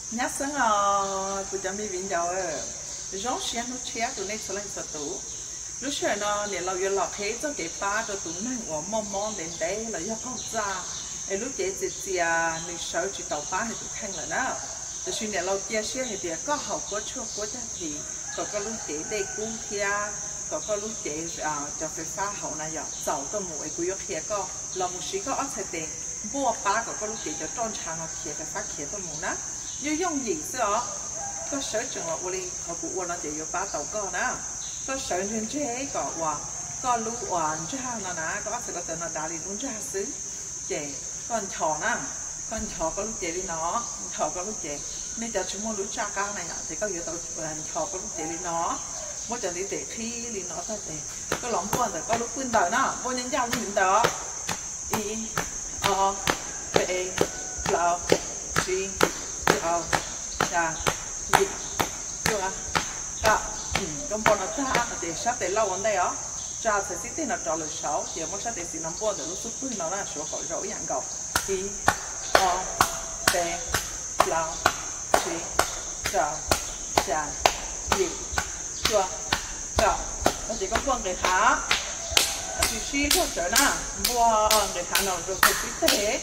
Nyab xeeb os, kuv cov me viv ncaus, zoo siab hnub tshiab rau nej txhua leej txhua tus. Lub sij hawm no niam laus yuav los qhia ib txoj kev pab rau tus neeg uas muaj mob ntev ntev los yog qaug txaj, es lub cev txias txias nws sawv tsis tau pab nws tus kheej lawm na. Tiam sis niam laus cia siab hais tias koj haus kuab tshuaj kuab cag this kom koj lub cev dej kub thiab kom koj lub cev cov fais fab hauv na yog txaus tuaj mus, es kuv yuav qhia koj los mus siv koj ob txhais tes npuaj pab kom koj lub cev cov roj ntsha no khiav fais fab khiav tuaj mus na. Yooj yooj yim xwb os. Koj sawv tsees los ua li qhov kuv ua no ces yuav pab tau koj na. Koj sawv ntseg ntseg kom uas koj lub uas ntsag no na, koj ob txhais ko taw no dav li lub ntsag xwb, ces koj nchos na, koj nchos koj lub cev li no, nchos koj lub cev. Nej cov tsis muaj lub tsaj qab na yom, ces koj yuav tau nchos koj lub cev li no, muab cov ntiv tes qhib li no tag ces koj los npuaj ntawm koj lub pwj ntawm na, npuaj ncaj ncaj li ntawd. Ib, ob, peb, plaub, tsib, rau, xya, yim, cuaj, kaum. Koj npuaj no tag no ces sab tes lauj ua ntej os, tsa txhais xib teg no rov lawm saud ces muab sab tes xis no npuaj ntawm lub xub pwg no na, suav kom zaum ib yam nkaus. Ib, ob, peb, plaub, tsib, rau, xya, yim, cuaj, kaum. No ces koj npuaj nqis hav, sib sib luag tsawv na, npuaj nqis hav no rau txhais xib teg,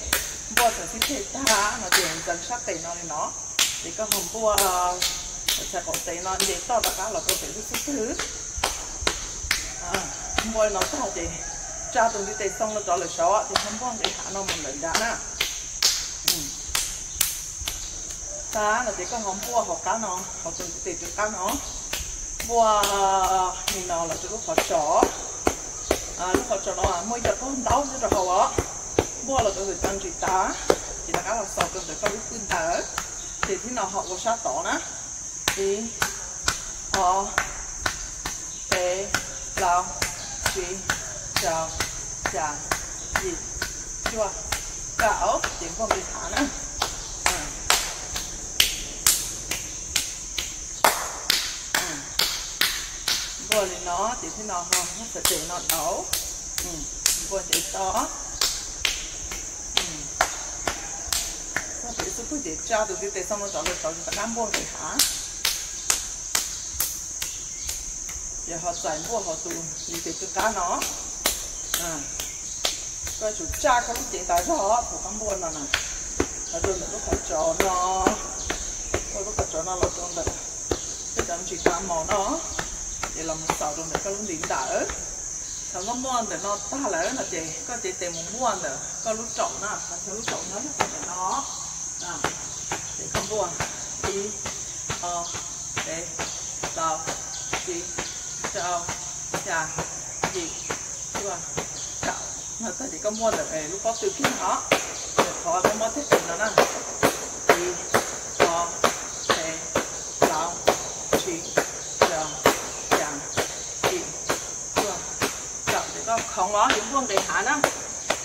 npuaj txhais xib teg tag no ces ntxeev sab tes no li no, ces koj ho npuaj txhais qaum tes no nce toj rov qab los rau pem lub xub pwg. Npuaj li no tag ces tsa tus ntiv tes xoo no rov lawm saud ces ho npuaj nqis hav no mus lawm nrad na. Tag no ces koj ho npuaj hauv qab no, hauv tus ntiv tes rov qab no, npuaj li no los rau lub qhov tsos. Lub qhov tsos no muaj ib co qaug ntaub nyob rau hauv os. Npuaj los rau ntawm cov ntsis tav, ces rov qab los xaus rau ntawm koj lub pwj ntawd, ces thib no ho ua sab tod na. Ib, ob, peb, plaub, tsib, rau, xya, yim, cuaj, kaum, ces npuaj nqis hav na. Npuaj li no ces thib no ho muab txhais tes no dauv, npuaj ntev to. Txog pem xub pwg ces tsa tus ntiv tes xoo no rov lawm saud ces rov qab npuaj nqis hav. Ces ho txais npuaj hauv tus ntiv tes rov qab no. Koj tsum tsa koj lub cev tas zog thaum koj npuaj no na. Los rau ntawm lub qhov tsos no, npuaj lub qhov tsos no los rau ntawm koj cov ntsis tav mos no, ces los mus xaus rau ntawm koj lub ntiv ntawd. Thaum koj npuaj ntawm no tag lawm no ces koj cev tes mus npuaj ntawm koj lub raum na, koj lub raum no yog ntawm no. Ces koj npuaj ib, ob, peb, plaub, tsib, rau, xya, yim, cuaj, kaum. No tag ces koj npuaj ntawm lub pob tw kiag no, ntawm qhov koj muab teg qis no na. Ib, ob, peb, plaub, tsib, rau, xya, yim, cuaj, kaum. Ces koj khoov los yuav npuaj nqis hav na.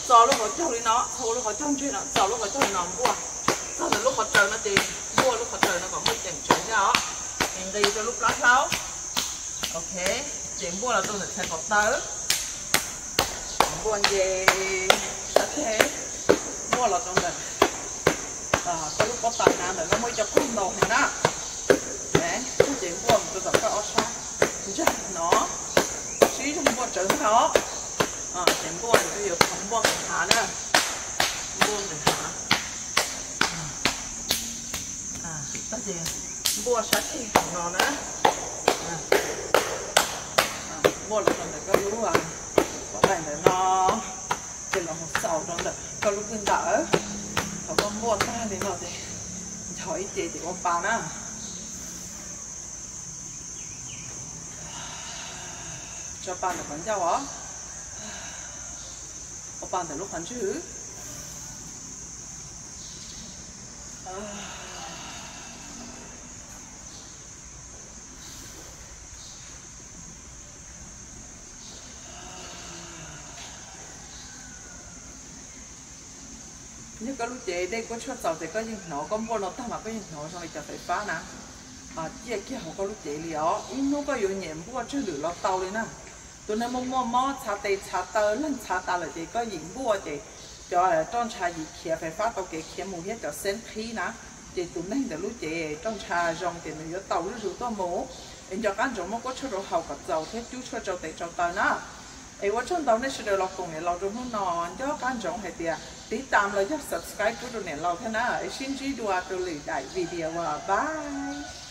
Txo lub qhov caug li no, txo lub qhov caug ntseg no, txo lub qhov caug li no npuaj. Txog ntawm lub qhov tsaus no ces npuaj lub qhov tsaus no kom muaj ceem tsaus ncaj os. Ces nqis rau lub plab hlaub. Ok, ces npuaj los rau ntawm txhais ko taw. Npuaj nce sab teg, npuaj los rau ntawm koj lub pob tw na, ntawm no muaj ib co qaug ntau heev na. Ces npuaj mus rau tom koj ob sab ntsag no, sib zog npuaj tsawv ntag os. Ces npuaj ces koj yuav khoov npuaj nqis hav na, npuaj nqis hav. Tag ces npuaj sab ceg no na, npuaj los rau ntawm koj lub pob tw ntawm no, ces los mus xaus rau ntawm koj lub pwj ntawd. Thaum koj npuaj tag li no ces nchos ib ce ces ua pa na. Tso pa ntawm qhov ncauj os, ua pa ntawm lub qhov ntswg. Yog koj lub cev dej kuab tshuaj txaus ces koj yeej hnov, koj npuaj no tag mas koj yeej hnov zoo li cov fais fab na ciaj kiag hauv koj lub cev li os. Ib hnub koj yuav nyem npuaj tsawg lwm los tau li na. Tus neeg muaj muaj mob txhav tes txhav taw leeg txhav tas lawm ces koj yim npuaj ces cov roj ntsha yim khiav fais fab tau kev khiav mus thiab cov xeeb qhib na. ces tus neeg ntawm lub cev roj ntsha zoo ces nws yuav tau zuj zus tuaj mus. Es nco qab ntsoov muab kuab tshuaj rau haus kom txaus thiab cub tshuaj tsau tes tsau taw na. Es ua tsaug ntau nej sawv daws los koom niam laus rau hnub no, nco qab ntsoov hais tias tiv tam los yog subscribe pub rau niam laus thiab na. Es sib ntsib dua rau lwm daim video, bye.